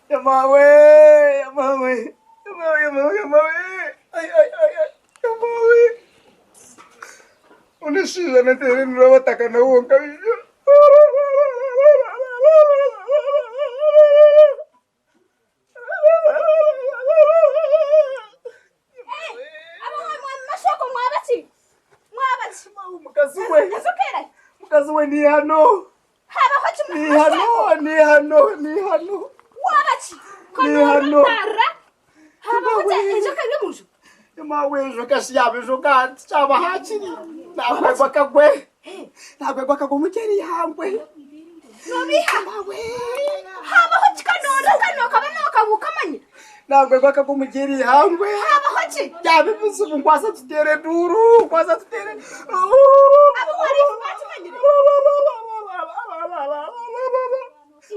Yamawe, yamawe, yamawe, yamawe, yamawe, ai, ai, ai, ai, yamawe. Omushaija nateera enduru abataka nabo bonka baija. Mukazi we, mukazi we ni hano. Ni hano, ni hano, ni hano. Ni hano. Mawe enjoka shi yaaba enjoka tikyaba hakiri. Nagwegwa akagwe. Nagwegwa akagwe omukyeri ihangwe. Mawe. Habaho ki kanoora kano kaba nokabuuka manya. Nagwegwa akagwe omukyeri ihangwe. Habaho ki? Byaba ebizibu nkwasa tuteere enduuru, nkwasa tuteere. Abu wariifu bakimanyire.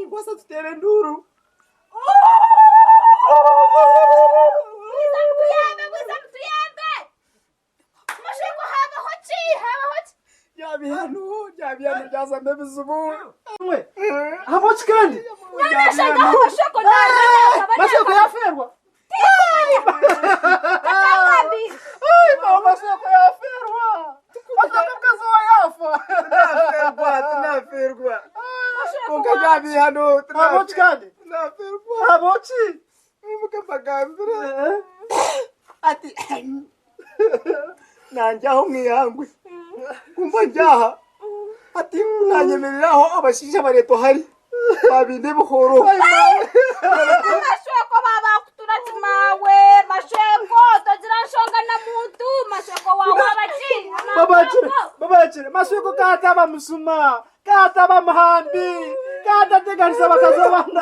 Nkwasa tuteere enduuru. Bwiza mutuyambe, bwiza mutuyambe. Mashoko habaho ki? Habaho ki? Byabihano, byabihano byazana ebizibu. Habaho ki kandi? Nyanashanga mashoko narara. Mashoko yaferwa. Takangambire. Ai, mama, mashoko yaferwa. Mashoko mukazi wa yafa. Tunaferwa, tunaferwa. Konka byabihano, Habaho ki kandi? tunaferwa. Habaho ki? Mwibuke mbagambire. Ati nangye aho mwihangwe kumba ndyaha ati nanyemereraho abashaija bareetwa hari babinda ebihoro. Mashoko babakutura ki maawe mashoko togira nshonga na muntu mashoko wawe abaki Babakire, babakire. Mashoko kaataba musuma, kaataba muhambi, kaatateganisa abakazi abandi.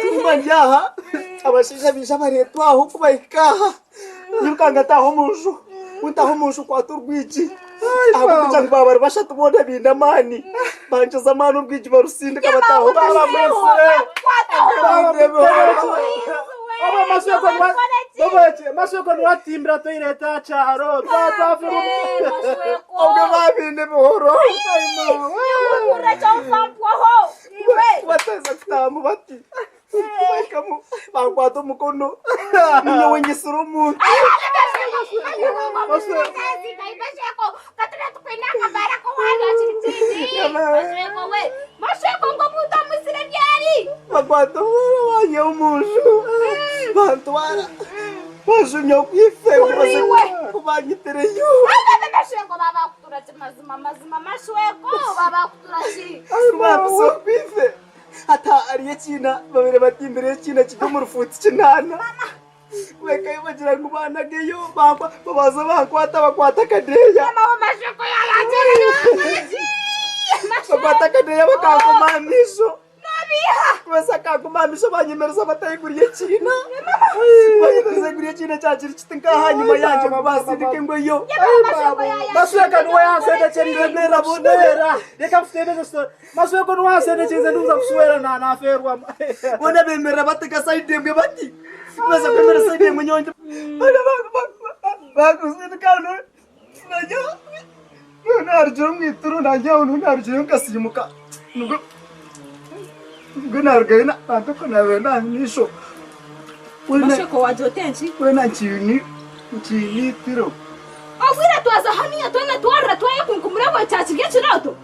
Tumba ndi aha abashaija baija bareetwa aho ku bahika aha nyiruka ngataaha omu nju ku ntaaha omu nju nkwata orwigi ahabw'okugira ngu baaba bari bashatu boona baine amaani bankiza amaani orwigi barusindika bataaha omu nju. Mashoko niwatimbira toilet aha kyaro Obwe babaine ebihoro Kubateeza kutaahamu bati kubahikamu bankwata omukono ninyowe nyitsire omuntu. Bakwata banyiha omu nju bantwara banjumya okwife ku banyitireyo. Bampisa okwife hati hariyo ekiina babaire batimbire ekiina kiri omu rufuuti kinaana. Bakayo bagira ngu banageyo babanza bankwata bakwata akadeeya bakwata akadeeya bakankoma aha maisho kubasa kankoma aha maisho banyemereza batahiguru y'ekiina banyemereza ahiguru y'ekiina kyagira kiti nk'aha nyima yangye ngu bansindike ngweyo. Mashweka niwe yansendekyerize ndikuza kuswera reka nkuteebeze story Mashweka niwe yansendekyerize ndikuza kuswera nafeerwa. Boona bemerera batega sayidi emwe bati baza kwemera sayidi emwe nyowe bakusindika nyowe narugire omu ituro nanye aho niho narugireyo nkasiimuka nibwo nibwo narugayo nanka kunaaba n'amaisho Mashweka wagira ota enki? weena nkiine nkiine ituro. Obwire twaza hanuya twena twarira twayekunkumura bwe kyakiri ekirooto.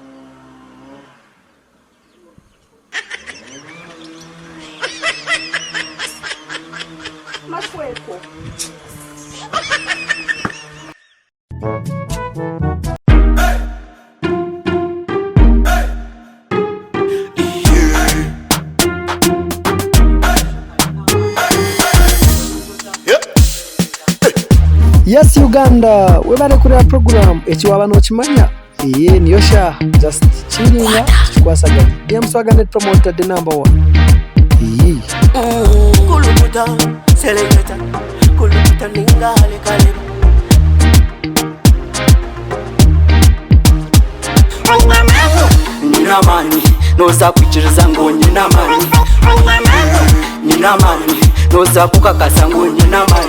Mashweko. Yes Uganda webare kureba program eki waba nokimanya eye niyo shaaha just chillinga tukikwasaganya DM Swagger Net Promoter the number one iyii. Kulukuta, seleketa, kulukuta ninga halekaleba. Nyine amaani noza kwikiriza ngu nyine amaani Nyine amaani noza kukakasa ngu nyine amaani.